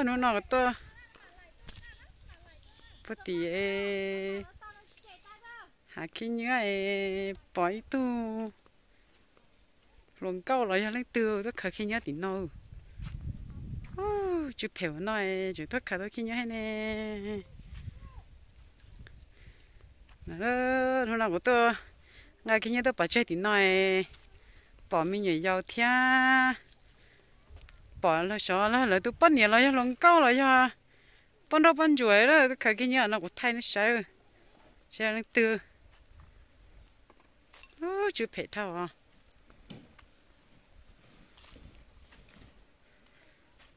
Hnub no tuaj puag tim hav khib nyiab es pom ib tug hluas nkauj los yog leej twg tuaj khaws khib nyiab tim no. Tsw phem ua no tseem tuaj khaws tau khib nyiab thiab ne. Hnub no kuv tuaj nqa khib nyiab tuaj pov tseg tim no, pom me nyuam yaus thiab pom lawv xyov lawv tus poj niam los yog hluas nkauj los yog poj nrauj poj ntsuam lawm tuaj khaws khib nyiab no kuv thaij nej saib. Saib leej twg. Tsw phem dhau os.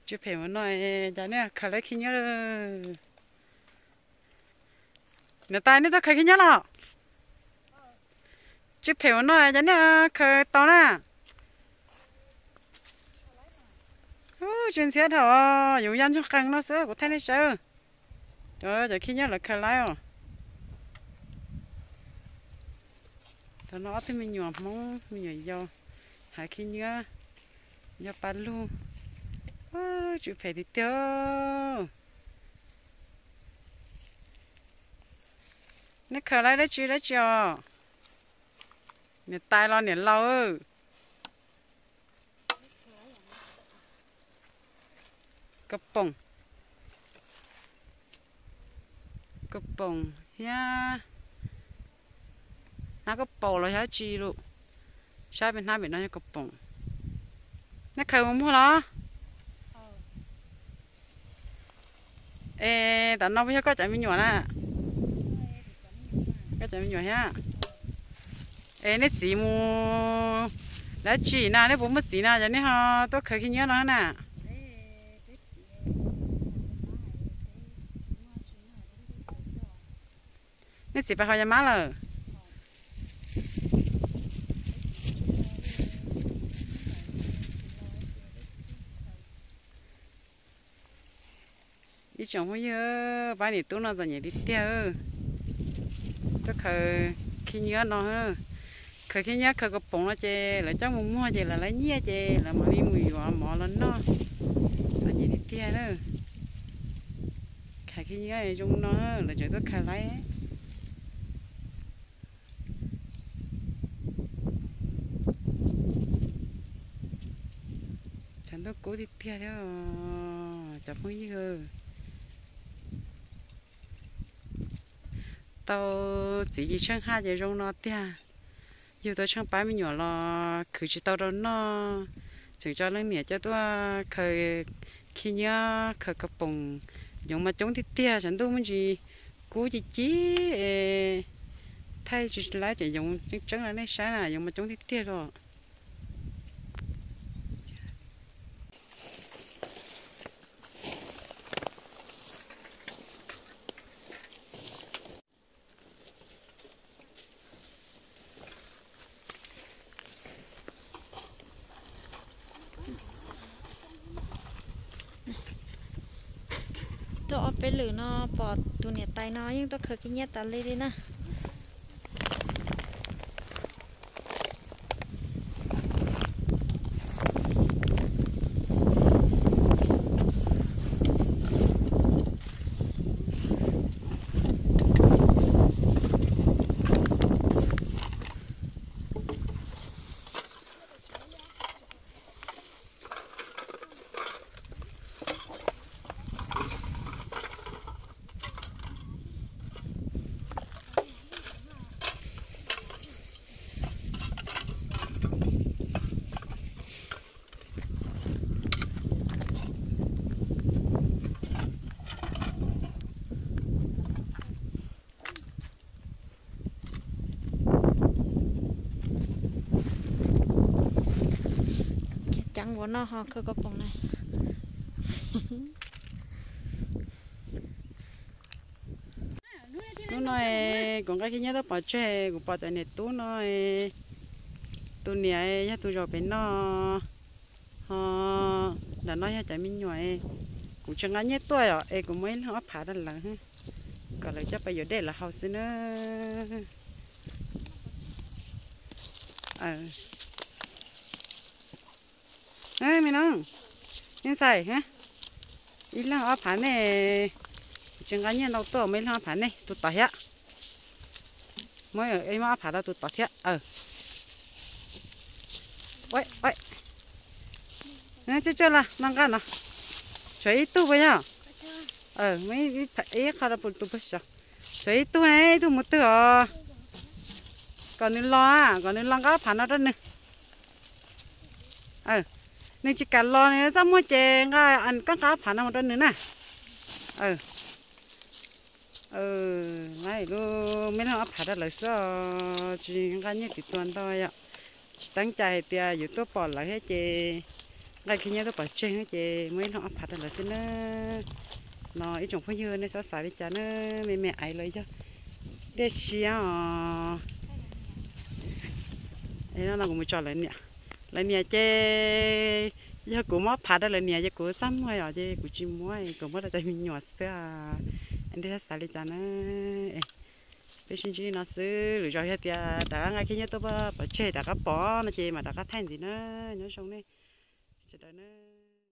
Tsw phem ua no, cas nej khaws lawv khib nyiab. Niam tais, nej tuaj khaws khib nyiab los? Tsw phem ua no, cas nej khaws tau na? Tsw ntxhiab dhau, yuav ya ntsoog qees no xwb kuv thaij nej saib. Cov, cov khib nyiab lawv khaws laib os. Thaum no ob tug me nyuam Hmoob, me nyuam yaus, hav khib nyiab, yog pa lug. Tsw phem tiag tiag. Nej khaws laib dab tsi dab tsi os? Niam tais los niam laus. Kab poom, kab poom thiab hnab kab paus los yog dab tsi lawm. Saib pem hnab pem no yog kab poom. Nej khaws mus muag los? Es tam no puas yog koj cov me nyuam na? Koj cov me nyuam thiab. Es nej txiv mus dab tsi na, nej puas muaj txiv na, cov nej ho tuaj khaws khib nyiab no na? Nej txiv pais haus yas mab lawm? Ib tsoom phooj ywg, pab niam tub no txom nyem tiag tiag. Tuaj khaws khib nyiab no, khaws khib nyiab khaws kab poom no ces lawv coj mus muag ces lawv lawv nyiaj ces lawv mam li mus yuav mov los noj. Txom nyem tiag tiag na. Khaws khib nyiab zoo no lawv tseem tuaj khaws laib. Tshav ntuj kub tiag tiag thiab cov phooj ywg. Tau txiv Yim Tsheej haj ces zoo no tiag. Yug tau tsheej pab me nyuam los khwv tsis tau rau noj, tseem tso leej niam coj tuaj khaws khib nyiab khaws kab poom. Yoov mas coob tiag tiag, tshav ntuj muaj ntsis kub ci ci, thaij tsis laib cov yoov tseeb tseeb rau nej saib na, yoov mas coob tiag tiag los. Tuaj ob peb lwm no pom tus niam tais no yeej tuaj khaws khib nyiab tas li li na. Ceev ua noj ho khaws kab poom na. Hnub no kuv nqa khib nyiab tuaj pov tseg, kuv pom cov niam tub no, tus niam yog tus zaum pem no, ho nram no yog cov me nyuam. Kuv tsis nqa nyiaj tuaj os, es kuv muab ib leeg ob phav rau lawv, kom lawv coj pais yuav dej lawv haus xwb na. Me no, ntxhais, Ib leeg ob phav nej. Tsis nqa nyiaj ntau tuaj, muaj ib leeg ob phav nej tus tod thiab. Muab, muab ob phav rau tus tod thiab. Tsuj tsuj los no nqa no. Tshuav ib tug puas yog? Muab ib qho rau tus pag saud. Tshuav ib tug, ib tug mus twg os? Kom nws los, kom nws los nqa ob phav no rau nws. Nws tsis kam los, nws txaj muag ces nqa, koj nqa ob phav no mus rau nws na. Lub, muaj ib leeg ob phav rau lawv xwb os, tsis nqa nyiaj kwv tua ntau yom. Tsis teeb cai hais tias yus tuaj pom lawv thiab ces nqa kiag nyiaj tuaj pov tseg ces muaj ib leeg ob phav rau lawv xwb na. No ib tsoom phooj ywg nej xav xav li cas na, me me aiv los yog dej siab os. No kuv mus tso lawv niam. Lawv niam ces yog kuv muab ob phav rau lawv niam ces kuv txaj muag os, ces kuv tsis muab, kuv muab rau cov me nyuam xwb. Neb xav xav li cas na? Peb sib ntsib no xwb, lwm zaus yog tias rov qab nqa kiag nyiaj tuaj pov tseg rov qab pom no ces mam rov qab thaij ntxiv na. Nyob zoo nej sawv daws na.